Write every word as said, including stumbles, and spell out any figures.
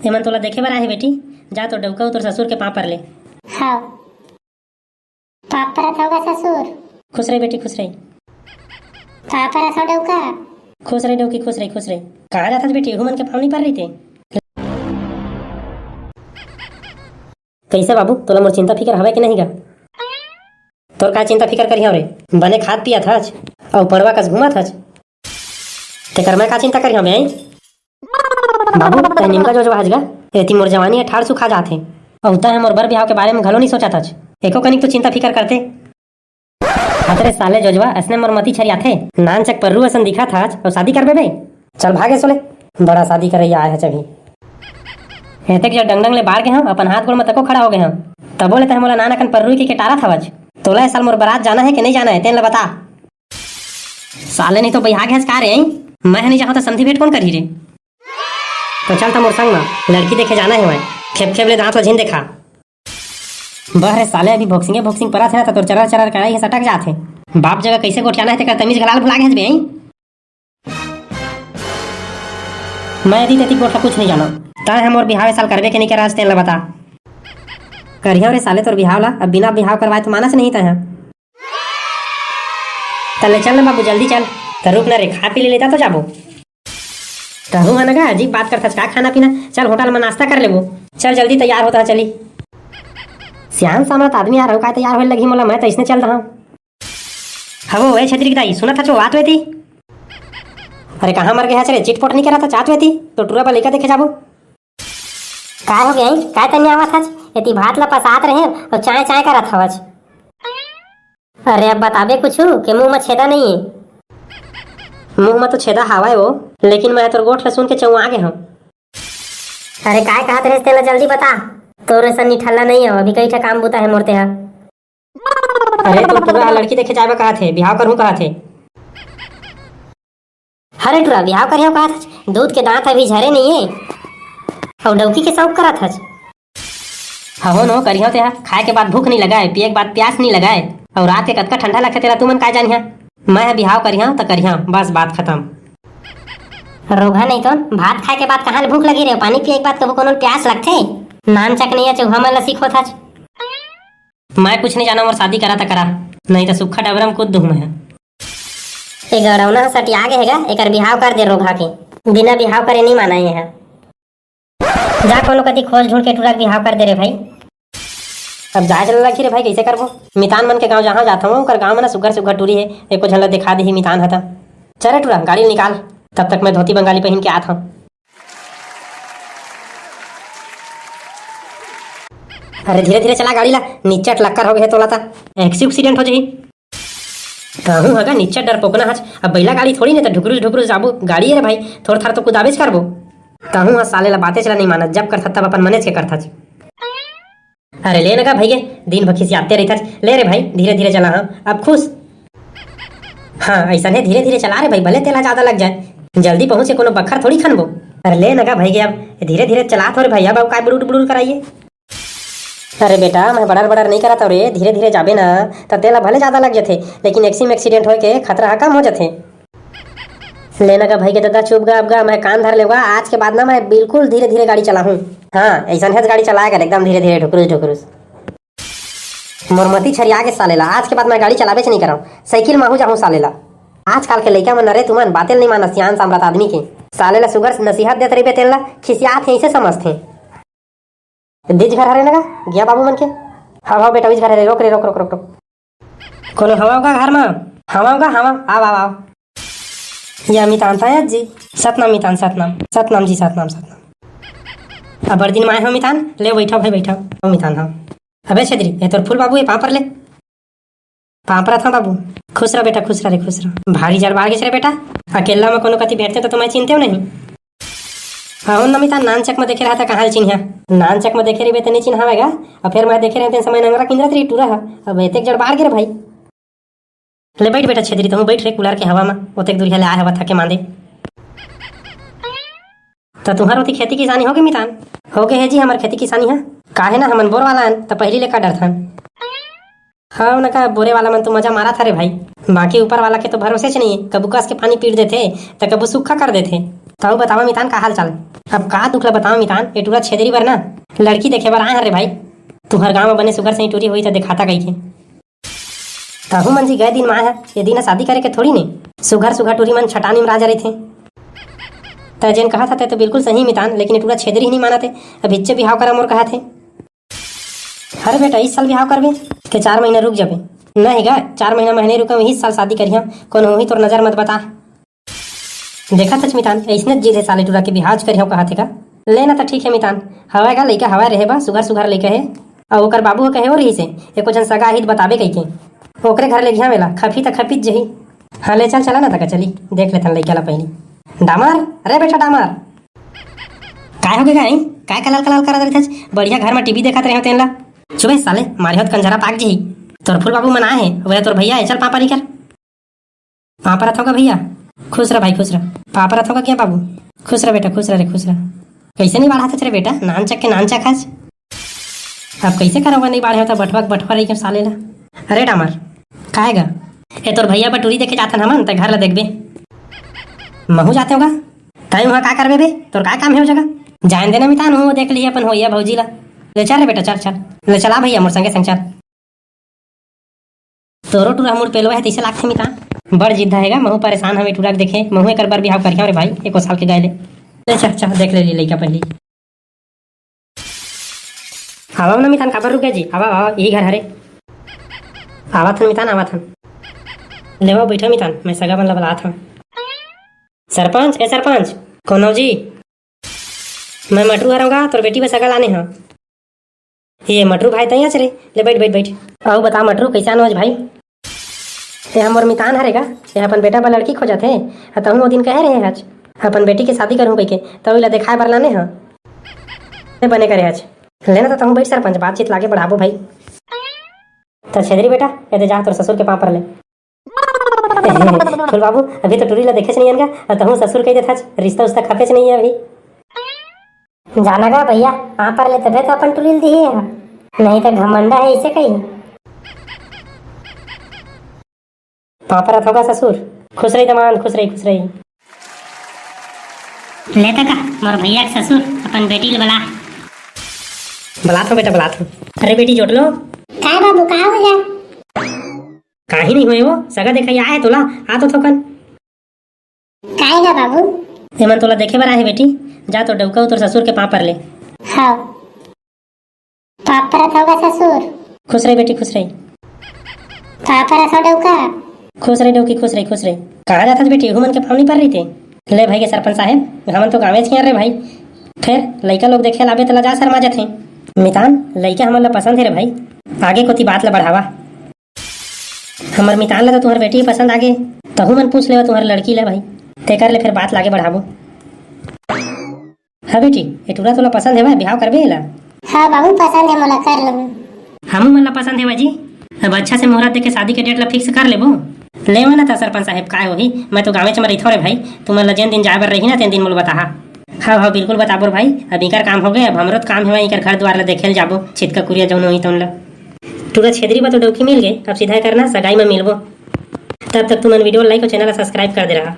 तेमन तोला देखे बर आए हे बेटी। जा, तोर डउका अउ तोर ससुर के पाँव पर ले। हाँ। पाँव परत हँव गा ससुर। खुश रह बेटी, खुश रह। पाँव परत हँव डउका। खुश रह डउकी, खुश रह, खुश रह। कहाँ जाथस बेटी, उहू मन के पाँव नइ पर रहिते। कइसे बाबू, तोला मोर चिंता फिकर हवय कि नहीं गा? तोर का चिंता फिकर करिहँव रे? बने खात पियत हच, अउ पड़वा कस घूमत हच। तेकर मैं का चिंता करिहँव बे, अई? बाबू, तैं निमका जोजवा हच गा, एती मोर जवानी ह ठाढ़ सुखा जात हे। अउ तैं ह मोर बर बिहाव के बारे म घलो नइ सोचत हच। एको कनिक तो चिंता फिकर करते। हत रे साले जोजवा, असने मोर मती छरियाथे। नानचक पर्रू असन दिखत हच, अउ शादी करबे बे? चल भागे सोले, बड़ा शादी करइया आए हच अभी। एतेक जड़ डंग डंग ले बाढ़ गे हँव, अपन हाथ गोड़ म तको खड़ा हो गे हँव। तभो ले तैं मोला नान अकन पर्रू कहिके टारत हवच। तोला ए साल मोर बरात जाना हे कि नइ जाना हे, तेन ल बता। साले नहीं तो बइहा गे हस का रे? मैं ह नइ जाहूँ त समधी भेंट कोन करही रे? तो चल त मोर संग म, लड़की देखे जाना हे वै। खेप खेप ले दाँत ल झिन देखा। बह रे साले, अभी भोक्सिंगे भोक्सिंग परत हे ना, त तोर चरर चरर कड़ाई ह सटक जात हे। बाप जगह कइसे गोठियाना हे तेकर तमीज घला ल भुला गे हस बे, अई? मैं एती तेती गोठ ल कुछ नइ जानँव। तैं ह मोर बिहाव ए साल करबे के नइ करस, तेन ल बता। करिहँव रे साले तोर बिहाव ल, अब बिना बिहाव करवाए तो मानस नहीं तैं ह। त ले चल ना बाबू, जल्दी चल। त रुक ना रे, खा पी ले लेता तो जाबो। तहूँ ह ना गा, अजीब बात करथस का खाना पीना? चल होटल म नाश्ता कर लेबो। चल जल्दी तैयार होता चली। सियान सामरथ आदमी यार, अउ काय तैयार होए लगही मोला, मैं त अइसने चल दहँव। हवो, ए छेत्री के दाई, सुनत हच ओ, आत वेती। अरे कहाँ मर गे हच रे, चिटपोट नइ करत हच, आत वेती। तो टूरा बर लइका देखे जाबो। काय हो गे, काय तनियावत हच? एती भात ल पसात रहेंव अउ चाय चाय करत हवच। अरे अब बताबे कुछु के मुंह म छेदा नइ हे। मुंह म तो छेदा हावय वो, लेकिन मैं तोर गोठ ल सुन के चौंआ गे हंव। अरे काय कहत रहेस तेला जल्दी बता। तोर असन निठल्ला नइ हंव, अभी कई ठा काम बूता हे मोर तेहा। अरे तोर टूरा ह लड़की देखे जाय बर कहत हे, बिहाव करहूं कहत हे। अरे टूरा, बिहाव करिहंव कहत हच, दूध के दांत अभी झरे नइ हे, अउ डौकी के शौक करत हच। हहो न, करिहंव तेहा, खाय के बाद भूख नइ लगय, पिये के बाद प्यास नइ लगय, अउ रात के कतका ठंडा लगथे तेला तुमन काय जानिहा। मैं ह बिहाव करिहंव त करिहंव, बस बात खतम। रोगहा नहीं तो, भात खाय के बाद कहां ले भूख लगही रे, पानी पिये के बाद कभू कोनो ल प्यास लगथे? नानचक नइ हे, चौहा मन ल सिखोत हच। मैं कुछ नइ जानंव, मोर शादी करा त करा, नहीं त सुक्खा डबरा म कूद दूहूं मैं ह। ए गड़ौना ह सटिया गे हे गा, एकर बिहाव कर दे रोगहा के। बिना बिहाव करे नइ मानय ए ह। जा कोनो कति खोज ढूंढ के टूरा के बिहाव कर दे रे भाई। अब जाय चला लगही रे भाई, कइसे करबो? मितान मन के गांव जहां जात हंव, ओकर गांव म ना सुग्घर सुग्घर टूरी हे, एको झन ल देखा दिही मितान ह त। चल रे टूरा, गाड़ी ल निकाल, तब तक मैं धोती बंगाली पहिन के आत हंव। अरे धीरे धीरे चला गाड़ी ला, निच्चट लक्कर हो गे हे तोला ता, एक्सी उक्सीडेंट हो जाही। तहूं ह गा निच्चट डरपोकना हच, अब बइला गाड़ी थोड़ी ने त ढुकरुस ढुकरुस जाबो, गाड़ी ए रे भाई, थोर थार तो कुदाबेच करबो। तहूं ह साले ला बातेच ला नइ मानत, जब करथच तब अपन मनेच के करथच। अरे ले न गा भइगे, दिन भर खिसियाते रहिथच, ले रे भाई धीरे धीरे चला, हां अब खुश। हां अइसन हे, धीरे धीरे चला रे भाई, भले तेला जादा लग जाय, जल्दी पहुंच के कोनो बखर थोड़ी खनबो। अरे ले न गा भइगे, अब धीरे धीरे चलात हंव रे भाई, अब, अब काय बुड़ुर बुड़ुर कराइए। अरे बेटा, मैं बड़र बड़र नइ करत हंव रे, धीरे धीरे जाबे ना, त तेला भले जादा लग जथे, लेकिन एक्सी म एक्सीडेंट होय के खतरा ह कम हो जथे। ले न गा भइगे ददा, चुप गा, अब गा, मैं कान धर लेव गा, आज के बाद ना मैं बिल्कुल धीरे धीरे गाड़ी चलाहूं। हां, अइसन हेच गाड़ी चलाय कर, एकदम धीरे धीरे, ढुकरुस ढुकरुस। मोर मती छरिया गे साले ला, आज के बाद मैं गाड़ी चलाबेच नइ करंव, साइकिल माहू जाहूं साले ला। आजकाल के लइका मन, अरे तुमन बाते ल नइ मानस, सियान सामरथ आदमी के। साले ला सुघर नसीहत देत रहिबे तेन ला, खिसियात हे, अइसे समझथे। दीच घर हरे न गा, गिया बाबू मन के। हव, हव बेटा, उहीच घर हरे, रोक रे, रोक, रोक, रोक, रोक। कोनो हवव का घर म? हवव का, हवव, आव, आव, आव। या मितान था जी, सतनाम मितान, सतनाम, सतनाम जी, सतनाम, सतनाम। अब्बड़ दिन म आए हव मितान, ले बइठव भाई, बइठव। हव मितान, हव। अबे छेदरी, ए तोर फूल बाबू, ए पांव पर ले। पांव परत हंव बाबू। खुश रह बेटा, खुश रह रे, खुश रह। भारी जड़ बाढ़ गेस रे बेटा। अकेल्ला म कोनो कति भेंटते त तुम्हैं चिन्हतेव नहीं। हव न मितान, नानचक म देखे रहा त कहां ले चिन्हिया। नानचक म देखे रहिबे त नइ चिन्हावय गा। अउ फेर मैं देखे रहेंव तेन समय नंगरा किंजरत रही टूरा ह। अब एतेक जड़ बाढ़ गे रे भाई। ले बइठ बेटा छेदरी, तहूं बइठ रे कूलर के हवा म। ओतेक दूरिहा ले आए हव थके मांदे। त तुंहर ओती खेती किसानी होगे मितान? होगे हे जी हमर खेती किसानी ह। काहे ना, हमन बोर वाला अन, त पहिली ले का डरथन? हव न का, बोरे वाला मन तो मजा मारत हरे भाई, बाकी ऊपर वाला के तो भरोसेच नइ हे, कभू कस के पानी पीट देथे, त कभू सूखा कर देथे। तहूँ बतावा मितान, का हाल चाल? अब का दुख ला बतावा मितान, ए टूरा छेदरी बर ना लड़की देखे बर आए हन रे भाई। तुहर गाँव म बने सुघर सही टूरी होही त देखाता कहिके। तहूँ मन जी गए दिन म आए ह, ये दिन ह शादी करे के थोड़ी ने। सुघर सुघर टूरी मन छटानी म राजा रहिथे। तै जेन कहत ह तै तो बिल्कुल सही मितान, लेकिन ए टूरा छेदरी ही नहीं मानत हे। अब हिच्चे बिहाव करा मोर कहत हे। अरे बेटा, इस साल बिहाव करबे के चार महीना रुक जाबे। नहीं गा, चार महीना मैं नहीं रुकम, इस साल शादी करिहम। कौन होही तोर नजर मत बता। देखत हच मितान, अइसने जिद हे साले टूरा के बिहाव च करिहव कहत हे का। ले ना त ठीक हे मितान, हवय गा लइका हवय रहे बा, सुघर सुघर लइका हे। अउ ओकर बाबू ह कहे ओ रहिस हे, एको झन सगा आही त बताबे कहिके। ओकरे घर ले गिहा मेला, खपही त खपीच जही। हाँ ले चल, चला ना तका चली, देख लेथन लइका ला पहिली। डामर, अरे बेटा डामर। काय हो गे गाई? काय कलाल कलाल करत रहिथच? बढ़िया घर म टीवी देखत रहे हो तेन ला। चुप बे साले, मारे होत कंजरा पाक जही। तोर फूल बाबू मन आए हे, वह तोर भैया हे, चल पापा निकर। पाँव परत हों गा भैया। खुश रह भाई, खुश रह। पाँव परत हों गा क्या बाबू? खुश रह बेटा, खुश रह रे, खुश रह। कैसे नहीं बाढ़त हच रे बेटा, नान चक के नान चक हच। अब कैसे करों गा, नहीं बाढ़े हों त बठवा के बठवा रही के साले ला। अरे डामर, काहे गा? ए तोर भैया बर टूरी देखे जाथन हमन, त घर ला देखबे। महू जाते हों गा। तय वहाँ का करबे बे, तोर का काम हे ओ जगह? जान देना मितान, हूँ देख लिही अपन होइया भौजी ला। ले चल रे बेटा, चल चल। ले चला भैया, मोर संगे संग चल। तोरो टूरा मुड़ पेलवा हे तइसे लागथे मितान। बड़ जिद्दा हे गा, महू परेशान हवे टूरा के देखे, महू एकर बर बिहाव करिहौं रे भाई, एको साल के गए ले। ले चल चल, देख ले ली लइका पहिली। आवा ना मितान, काबर रुक गए जी? आवा आवा, यही घर हरे। आवा थन मितान, आवा थन। लेवा बैठा मितान, मैं सगा मन ला बलात हौं। सरपंच, ए सरपंच। कौन हो जी? मैं मटरू हरौं गा, तोर बेटी बर सगा लाने हौं। ये मटरू भाई तैयार रे, ले बैठ बैठ बैठ। अउ बता मटरू, कैसे आनोज भाई? ये हमर मितान हरे गा, ये अपन बेटा बर लड़की खोजत हे। आ तहूँ ओ दिन कहे रहे हच, अपन बेटी के शादी करहूँ कहिके, त ओला देखाए बर लाने हौं। ले बने करे हच। लेना त तहूँ बैठ सरपंच, बातचीत लागे बढ़ाबो भाई। त छेदरी बेटा, ये दे जा तोर ससुर के पाँव पर ले। फूल बाबू, अभी तो टूरी ला देखेच नहीं हन गा, अउ तहूँ ससुर कह देथच, रिश्ता उस्ता खपेच नहीं है अभी। जाना गा भैया, पाँव पर ले तभे तो अपन टूरी ल दिही है, नहीं तो घमंडा है इसे कही। पाँव परत हों गा ससुर। खुश रही दमांद, खुश रही, खुश रही। ले त का, मोर भैया के ससुर, अपन बेटी ल बला। बलात हौं बेटा, बलात हौं। अरे बेटी जोटलो। काय बाबू, का हो गया? काही नहीं होय वो, सगा देखाई आए तोला, आ तो थोकन। काय गा बाबू? एमन तोला देखे बर आए हे बेटी, जा तोर डउका अउ तोर ससुर के पाँव पर ले। हाँ। पाँव परत हों गा ससुर। खुश रही बेटी, खुश रही। पाँव परत हों डउका। खुश रही डउकी, खुश रही, खुश रही। कहाँ जाथस बेटी, उहू मन के पाँव नहीं पर रहिथे। ले भाई के सरपंच साहेब, हमन तो गाँवेच के हन रे भाई। फेर लइका लोग देखे लाबे त लजा शर्मा जाथे। मितान, लइका हमन ला पसंद हे रे भाई, आगे कोती बात ला बढ़ावा। हमर मितान ला तो तुहर बेटी पसंद आगे, तहू मन पूछ लेवा तुहर लड़की ला भाई, तेकर ले फेर बात लागे बढ़ाबो। हाँ बेटी, ए टूरा तोला पसंद हेवय, बिहाव करबे एला? हाँ बाबू, पसंद हे मोला, कर लूँ। हमू मन ला पसंद हेवय जी। अब अच्छा से मुहूर्त देख के शादी के डेट ला फिक्स कर लेबो। लेवा ना त सरपंच साहेब, काय होही, मैं तो गाँवेच म रहिथौं रे भाई, तुमन ला जेन दिन जाए बर रही ना, तेन दिन मोला बताहा। हाँ हाँ, बिल्कुल बताबो रे भाई, अब इकर काम हो गए, अब हमरो तो काम हेवय, इकर घर दुआर ला देखे ल जाबो, छितका कुरिया जौन होही तौन ला। टूरा छेदरी बा तो डौकी मिल गए, अब सीधा करना सगाई में मिलबो। तब तक तुमन वीडियो like और चैनल ला subscribe कर दे रहा।